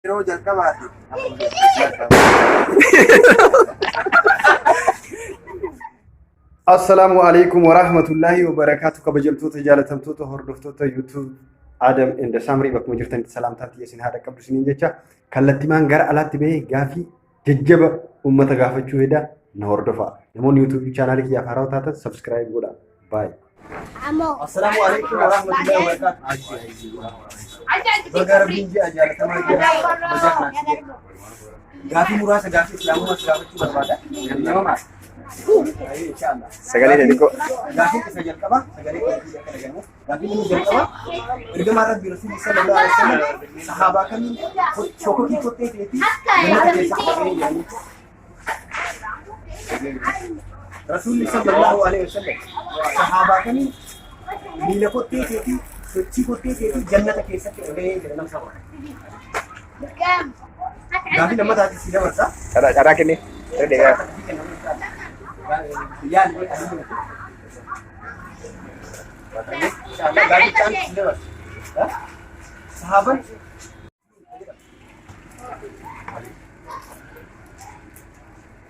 Yeroo jalqabaati. Assalaamu alaikum warahmatullahi wabarakaatu. Kabajamtoota, jaalatamtoota, hordoftoota YouTube Adam and Samrii, bakkuma jirtanitti salaamtaa tiyya isin haadha qabdu isiniin jecha, kallattimaan gara alaatti bahee gaafii jajjaba uummata gaafachuu heda, na hordofa. Namoonni YouTube chaanaalii kiyyaaf haarawaa taatan subscribe godhaa. Bye. Assalaamu alaikum warahmatullahi wabarakaatu. Baga Rabbiin ji'a jaalatamaa ji'a kabajaa kanaan si gahe. Gaafii muraasa, gaafii islaamummaa si gaafachuu barbaada. Eeyyamamaa? Inshaallah. Sagalee xixiqqoo. Gaafiin isa jalqabaa sagalee keetii akka dhagahamu. Gaafiin inni jalqabaa, ergamaan Rabbii Rasuulli sallallahu alaihi wasallam sahaabaa kamiin shokokii kottee teetii jannata keessa qabee jedhanii? Rasuulli sallallahu alaihi wasallam sahaabaa kamiin miila kottee teetii, sochii kottee teetii jannata keessatti dhagahee jedha nama saba? Gaafii lammataatti si dabarsa. Carraa carraa kenni. Irra deebi'aa. Yaali. Gaafii si dabarsa. Sahaaban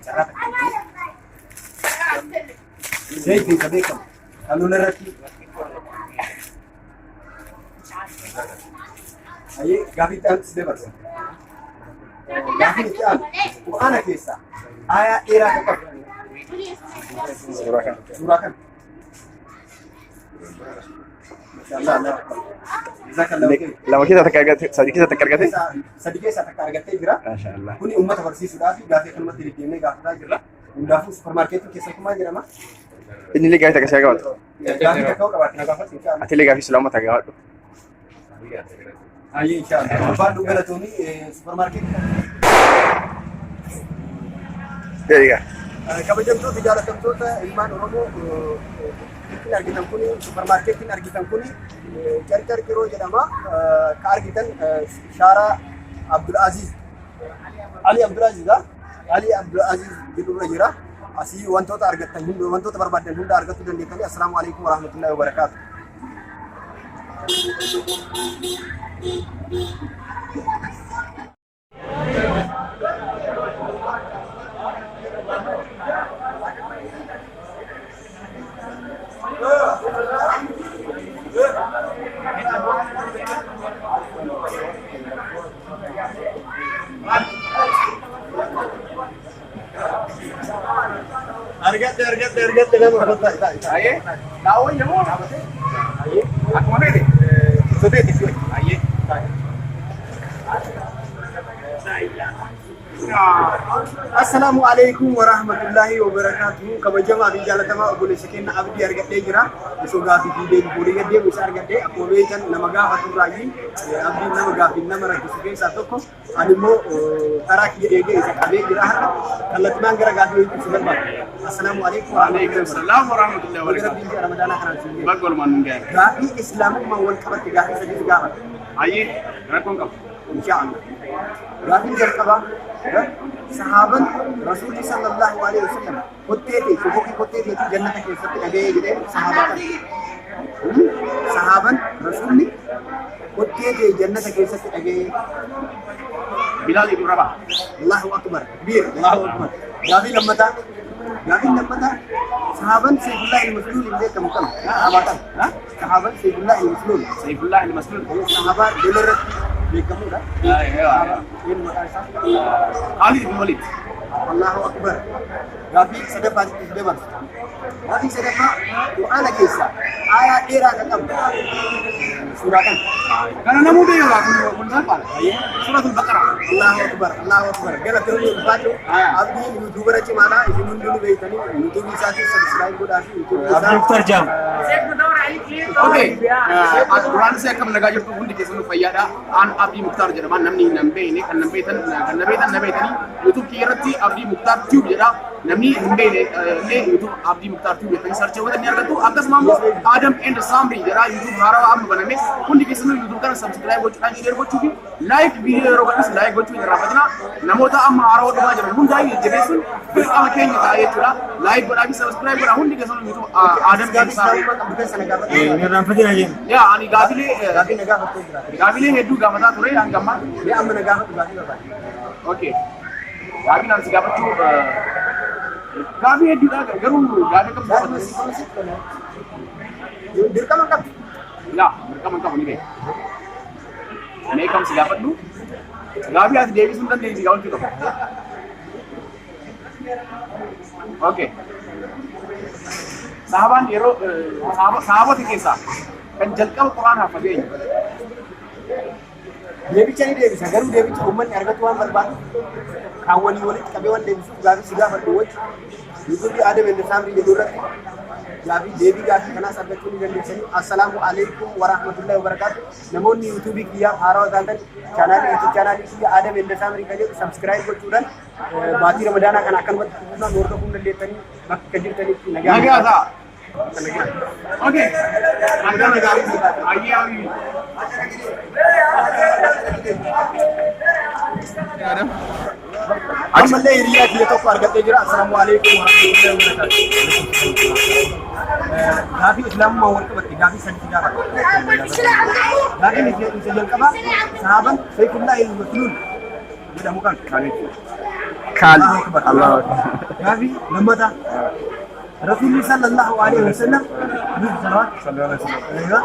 carraa takka Seefiin ka beekamu kan lola irratti. Ayyee, gaafii itti aantu si dabarsa. Gaafii itti aanu, Qur'aana keessaa aayaa dheeraa kan qabu Suuraa kana. Suuraa kana. Mashallah, Allah. Jazakallahu khair. Lama keessaa takka argate, sadii keessaa takka argate. Sadi keessaa takka argattee jira. Maashaallah. Kuni uummata barsiisuudhaaf gaafii akkanumatti deddeemnee gaafataa jirra. Hundaafuu suuparmaarkeetiin keessatti maal jedhama? Inni illee gaafii takka si haa gaafatu. Gaafii takka yoo qabaatte na gaafadhu inshaallah. Ati illee gaafii islaamummaa takka gaafadhu. Hayyee, inshaallah. Abbaan galatoomii suuparmaarkeetii. Eegaa. Kabajamtoota, jaalatamtoota ilmaan Oromoo, ittiin argitan kuni, suuparmaarkeetiin argitan kuni Carcar Qiroo jedhama. Ka argitan shaaraa Abdul Aziz Ali Abdul Aziz Ali Abdul Aziz jedhurra jira. Asii wantoota argattan hunda, wantoota barbaadan hunda argachuu dandeettanii. Assalaamu alaikum warahmatullahi wabarakaatu. Argadhe, argadhe, argadhe, nama. Ayyee. Daawwan jedhamu. Akkuma feete. Soteeti si. Ayyee. Assalaamu alaikum warahmatullahi wabarakatuh. Kabajamaa fi jaalatamaa obboleessa keenya Abdii argadhee jira. Osoo gaafii fi deebii fuudhee gad deemu isa argadhee. Akkuma beektan, nama gaafatu irraayyii Abdiin nama gaafii nama rakkisu keessaa tokko. Ani immoo karaa kiyya eegee isa qabee jira har'a. Kallattimaan gara gaafii wayii ibsu barbaada. Assalaamu alaikum Waalaikum salaam warahmatullahi Baga wabarakatuh. Rabbiin ji'a Ramadaanaa kanaan siin gahe. Baga walumaan nun gahe. Gaafii islaamummaa wal qabatte gaafii sadiitu gaafata. Ayyee, rakkoon qabu. Inshaallah. Gaafiin jalqabaa, sahaaban Rasuulli sallallahu alaihi wasallam kottee ta'e, shokokii kottee ta'e jannata keessatti dhaga'ee jedhee sahaabaa kan? Sahaaban Rasuulli kottee ta'e jannata keessatti dhaga'ee. Bilaal ibn Rabah. Allahu akbar. Takbiir. Allahu akbar. Gaafii lammataa. Gaafiin lammataa, sahaaban Seifullah il-Masluul hin beekamu kam? Sahaabaa kam? Sahaaban Seifullah il-Masluul. Saifullah al-Maslul. Sahaabaa lola irratti beekamudha. Eenyu maqaan isaa? Khalid ibn Walid. Allahu akbar. Gaafii sadaffaatti dabarsu. Gaafii sadaffaa, Qur'aana keessaa aayaa dheeraa kan qabu suuraa kam? Kana namuu beekaa, kun salphaadha. Suratul Baqara. Allahu akbar. Allahu akbar. Galatoomii, ulfaadhu. Abdiin YouTuber cimaadha. Isin hundinuu beektanii YouTube isaatiin subscribe godhaa fi YouTube isaa. Abdii Muktar Jaam. Okay. Duraan isee akkam nagaa jirtu? Hundi keessanuu fayyaadha. An Abdii Muktaar jedhama. Namni hin beekne, kan nan beektan, kan na beektan na beektanii, YouTube kiyya irratti Abdii Muktaar Tube jedha. Namni hin beekne illee YouTube Abdii Muktaar Tube jettanii search godhan ni argattu. Akkasuma immoo Adam and Samri jedha, YouTube haarawaa amma baname. Hundi keessanuu YouTube kana subscribe gochuudhaan, share gochuu fi like, viidiyoo yeroo gadhiisu like gochuu hin irraanfatina. Namoota amma haarawaa dhufaa jiran hundaayyuu jajjabeessuun dirqama keenya ta'a jechuudha. Like godhaa fi subscribe godhaa hundi keessanuu YouTube Adam and Gaafii Samri. islaamummaa qabdu keessa na gaafadhu. Hin irraanfatina jenna. Yaa, ani gaafilee Gaafii na gaafattee jira. gaafilee hedduu gaafataa ture hanga ammaa. Mee amma na gaafadhu, gaafii barbaade. Okay. Gaafiin ani si gaafachuu gaafii hedduudha, garuu gaafii akkam Gaafii gaafatu? si si tola. Dirqama hin qabdu. Yaa, dirqama hin qabu, ni beeka. Mee kam si gaafadhu? Gaafii ati deebisuu hin dandeenye si gaafachuu qaba. Okay. Sahabaan yeroo sahabota keessaa kan jalqaba Quraan haffate eenyu? Deebicha ni deebisa, garuu deebicha uummanni argatu waan barbaadu kaawwanii walitti qabee waan deebisuuf, gaafii si gaafadhu wajji YouTubeii Adam and Samrii jedhu irratti gaafii deebii gaafii kanaas argachuu ni dandeessanii. Assalaamu alaikum warahmatullahi wabarakaatu. Namoonni YouTubeii kiyyaaf haarawaa taatan, chaanaalii YouTube chaanaalii kiyya Adam and Samrii kan jedhu subscribe gochuudhaan baatii Ramadaanaa kana akkanumatti fufuudhaan hordofuu dandeessanii bakka jirtanitti nagaa. Nagaa ta'a. Okay. Ramadaan gaarii. Ayyee habibi. Ammallee hiriyaa kiyya tokko argadhee jira. Assalaamu alaikum warahmatullahi wabarakatuh. Gaafii islaamummaa wal qabatte gaafii sadiitti gaafata. Gaafiin isa jalqabaa, sahaaban Sayfullahi al-Masluul jedhamu kan. Kaali. Allahu akbar. Allahu akbar. Gaafii lammataa, Rasuulli sallallahu alaihi wasallam nuuf salawaat. Aywa.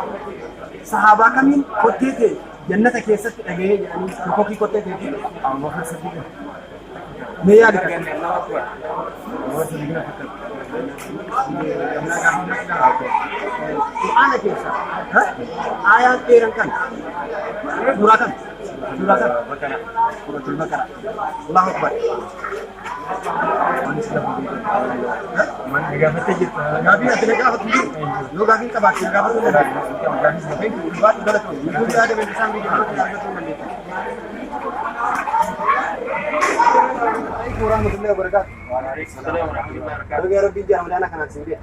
Sahaabaa kamiin kottee ta'e jannata keessatti dhagahee jedhanii, tokkokkii kottee ta'e? Mee yaadi kan. Qur'aana keessa ayaan dheeran kan suuraa kam? Suuraa kam? Suuratul Baqara. Allahu akbar. Gaafattee jirta. Gaafii ati na gaafatu jiru. Yoo gaafii qabaatte na gaafachuu dandeessa. Ulfaatu galatoon. YouTube yaada isaan biyya irratti argachuu dandeessa. Warahmatullahi wabarakatuh. Baga Rabbiin ji'a Ramadaana kanaan siin gahe.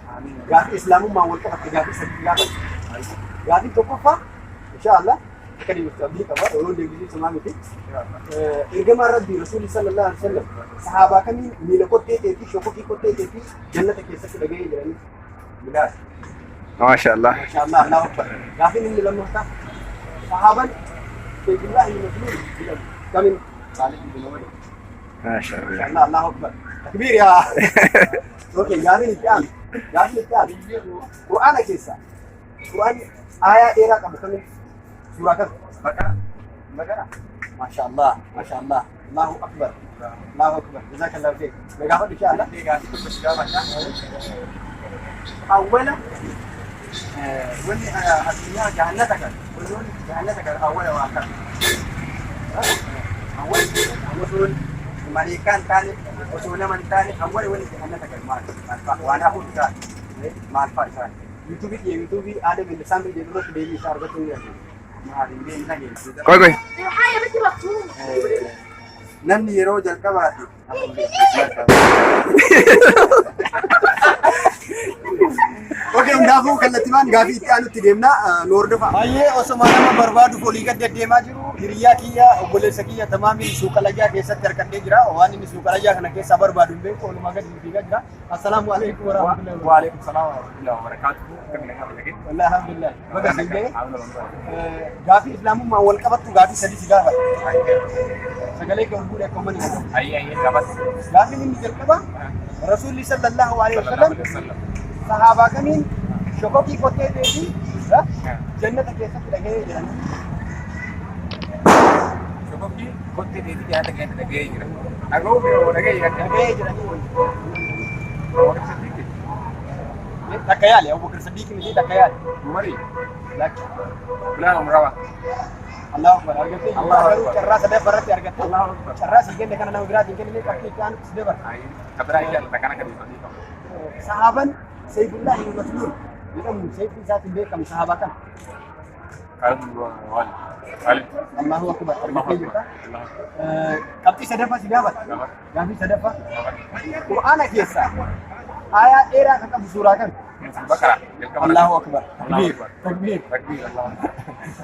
Gaafii islaamummaan wal qabatte gaafii sadii gaafadhu. Gaafii tokkoffaa, insha Allah akka deebiftu abdii qaba. Yeroo deebisuu samaa miti. Ergamaan Rabbii Rasuulli sallallahu alaihi wasallam sahaabaa kamiin miila kottee ta'ee fi shokokii kottee ta'ee fi jannata keessatti dhagahee jiranii? Bilaal. Maashaallah. Masha Allah, Allahu akbar. Gaafiin inni lammaffaa, sahaaban Sayfullahi al-Masluul jedhamu kamiin? Maashaallah. Masha Allah, Allahu akbar. Takbiir yaa. Okay, gaafiin itti aanu. Gaafiin itti aanu. Qur'aana keessa Qur'aanni aayaa dheeraa qabu kamiin? Suuraa kam? Baqara. Baqara. Masha Allah, Masha Allah. Allahu akbar. Allahu akbar. Jazakallahu khair. Na gaafadhu insha Allah. Gaafii tokko si gaafadha. Awwala wanni addunyaa jahannata kan wanni jahannata kan awwala waa kan awwala osoo maleekaan taane, osoo nama hin taane, awwala wanni jahannata kan maal maal fa'a? Waan afur isaan maal fa'a isaan? YouTubeii kiyya YouTubeii Adam and Samri jedhu irratti deebii isaa argachuu ni dandeenya. Maal hin beekne dhageenya. Qoy qoy. Namni yeroo jalqabaati Okay, hundaafuu kallattimaan gaafii itti aanutti deemna, nu hordofa. Baay'ee osoma nama barbaaduuf olii gad deddeemaa jiru, hiriyaa kiyya, obboleessa kiyya Tamaamii suuqa lajaa keessatti harkadhee jira. Waan inni suuqa lajaa kana keessaa barbaadu hin beeku, olumaa gadi fiigaa jira. Assalaamu alaikum warahmatullahi wabarakatuh. Waalaikum salaam warahmatullahi wabarakatuh. Akkam nagaa fayyadee? Wallahi alhamdulillah. Baga siin gahe. Gaafii islaamummaan wal qabattu gaafii sadii si gaafadha. Sagalee kee ol fuudhee akka uummanni dhagahu. Ayyee ayyee, gaafadhu. Gaafiin inni jalqaba, Rasuulli sallallahu alaihi wasallam sahaabaa kamiin shokokii kottee fi jannata keessatti dhagahee jedhanii? Shokokii kottee teetii jannata keessatti dhagahee jira. Dhaga'uu fi dhagahee jira. Dhagahee jedhanii. Abubakar Siddiq. Takka yaale, Abubakar Siddiq miti, takka yaale. Umari. Lakki. Bilaal Umrawa. Allahu akbar, argattee jirta. Allahu Garuu akbar. carraa sadaffaa irratti argatte. Allahu akbar. Carraa sii kenne kana nama biraatiin kennine, qabxii itti aanutti si dabarta. Kabiraa inshallah kana kan ibsanii qabu. Sahaaban Sayfullahi al-Masluul jedhamu sayfii isaatiin beekamu sahaabaa kana? Khalid Walid. Khalid. Allahu akbar, argattee jirta. Allahu Qabxii sadaffaa si gaafata. Gaafadhu. Gaafii sadaffaa. Qur'aana keessaa aayaa dheeraa kan qabu suuraa kam? Baqara. Jalqaba. Allahu akbar. Allahu Takbiir. akbar. Takbiir. Takbiir Allahu akbar.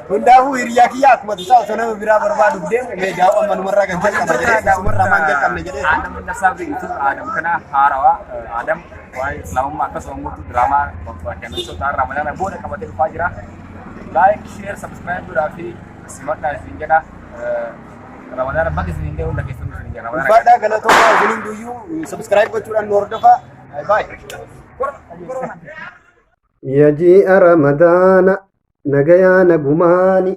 Hundaafuu hiriyaa kiyya akkuma tasaa osoo nama biraa barbaaduuf deemu, mee daa'u amma numarraa kan jalqaba jedhee, isumarraa maan jalqabne jedhee. Adam Nasabri itu Adam kana haarawaa Adam. Waa'ee Islaamummaa akkasuma immoo diraamaa kennisoota ta'an Ramadaana booda qabatee dhufaa jira. Like, share, subscribe godhaa fi simadhaa isin jedha. Ramadaana baga isin ga'e, hunda keessanuu isin jedha. Ramadaana. Ulfaadhaa, galatoomaa. Isin hunduyyuu subscribe gochuudhaan nu hordofaa. Baay'ee. Yaji'a Ramadaana nagayaa nagumaani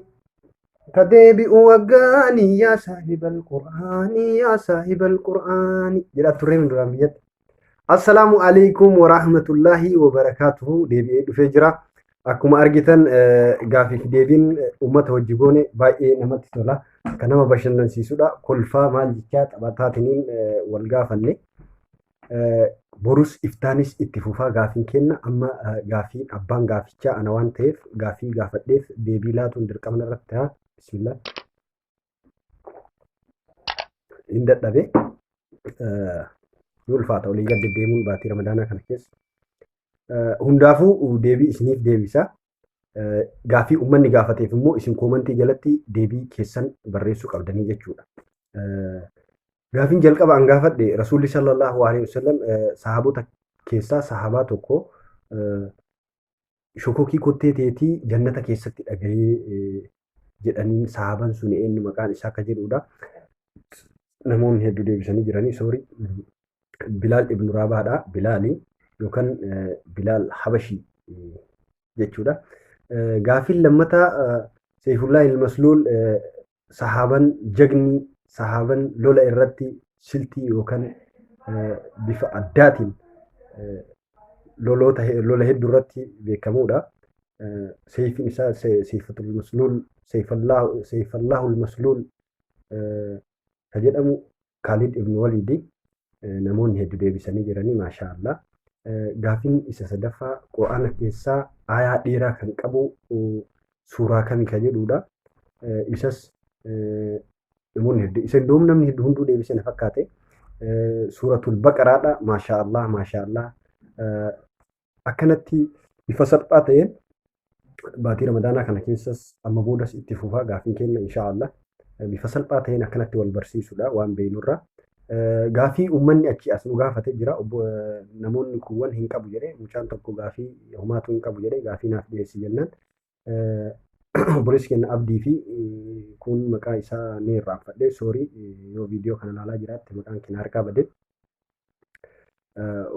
ka deebi'u waggaani, yaa saahibal qur'aanii, yaa saahibal qur'aanii jedhaa turre duraan biyyatti. Assalaamu alaikum warahmatullaahi wabarakaatuhu. Deebi'ee dhufee jira. Akkuma argitan gaafii fi deebiin uummata hojii goone baay'ee namatti tola. Kan nama bashannansiisudha. Kolfaa maal jechaa taphataatiniin wal gaafanne. Borus iftaanis itti fufaa gaafiin kenna. Amma gaafiin abbaan gaafichaa ana waan ta'eef gaafii gaafadheef deebii laatuun dirqama irratti ta'a. Bismillah. Hin dadhabe. Ni ulfaata olii gad deddeemuun baatii Ramadaanaa kana keessa. Hundaafuu deebii isiniif deebisa. Gaafii uummanni gaafateef immoo isin koomantii jalatti deebii keessan barreessuu qabdanii jechuudha. Gaafiin jalqaba an gaafadhe, Rasuulli sallallahu alaihi wasallam sahaabota keessaa sahabaa tokko shokokii kottee teetii jannata keessatti dhagahee jedhaniin, sahaban sun eenyu maqaan isaa akka jedhudha. Namoonni hedduu deebisanii jiranii, sorry. Bilaal ibn Rabaadha. Bilaali yookaan Bilaal Habashii jechuudha. Gaafiin lammataa, Seefullaa Ilmasluul, sahaaban jagni, sahaaban lola irratti siltii yookaan bifa addaatiin loloota lola hedduu irratti beekamuudha. Seefiin isaa Seefatul Masluul, Seefallahul Masluul ka jedhamu Khalid ibn Walidi. Namoonni hedduu deebisanii jiranii, maashaa Allah. Gaafiin isa sadaffaa, Qur'aana keessaa aayaa dheeraa kan qabu suuraa kami ka jedhudha. Isas namoonni hedduu isa iddoo namni hedduu hunduu deebise na fakkaate. Suuratul Baqaraadha. Maashaa Allah, maashaa Allah. Akkanatti bifa salphaa ta'een baatii Ramadaanaa kana keessas amma boodas itti fufaa gaafiin kenna inshaa Allah. Bifa salphaa ta'een akkanatti wal barsiisudha waan beeknurra. Gaafii uummanni achi as nu gaafate jira. Namoonni kuuwwan hin qabu jedhee, mucaan tokko gaafii homaatu hin qabu jedhee gaafii naaf dhiyeessi jennaan, obboleessi keenya Abdii fi kun maqaa isaa ni irraanfadhe, sorry, yoo viidiyoo kana ilaalaa jiraatte maqaan keenya harkaa bade.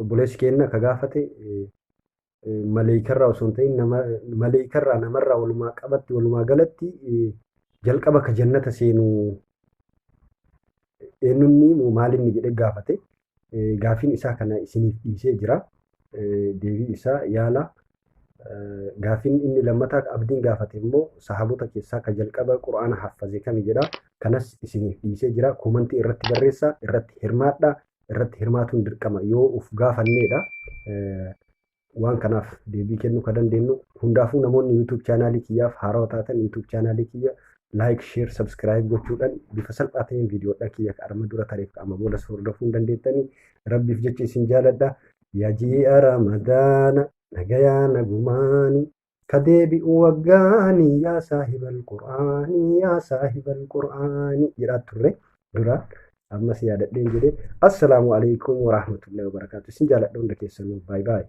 Obboleessi keenya ka gaafate maleekarraa osoo hin ta'in nama maleekarraa namarraa walumaa qabatti walumaa galatti jalqaba ka jannata seenu eenyunni moo maalinni jedhee gaafate. Gaafiin isaa kana isiniif dhiisee jira. Deebii isaa yaala. Gaafiin inni lammataa Abdiin gaafate immoo sahaabota keessaa ka jalqaba Qur'aana haffaze kami jedha. Kanas isiniif dhiisee jira. Koomantii irratti barreessaa, irratti hirmaadhaa. Irratti hirmaatuun dirqama yoo uf gaafanneedha. Waan kanaaf deebii kennuu ka dandeenyu. Hundaafuu namoonni YouTube chaanaalii kiyyaaf haarawaa taatan YouTube chaanaalii kiyya like, share, subscribe gochuudhaan bifa salphaa ta'een viidiyoodhaan kiyya ka arma dura tareef ka amma boodas hordofuu hin dandeettanii. Rabbiif jecha isin jaaladha. Yaji'a Ramadaana nagayaa nagumaani ka deebi'u waggaani, yaa saahibal qur'aanii, yaa saahibal qur'aanii jedhaa turre dura, ammas yaadadheen jedhee. Assalaamu alaikum warahmatullahi wabarakaatu. Isin jaaladha hunda keessanuu. Baay baay.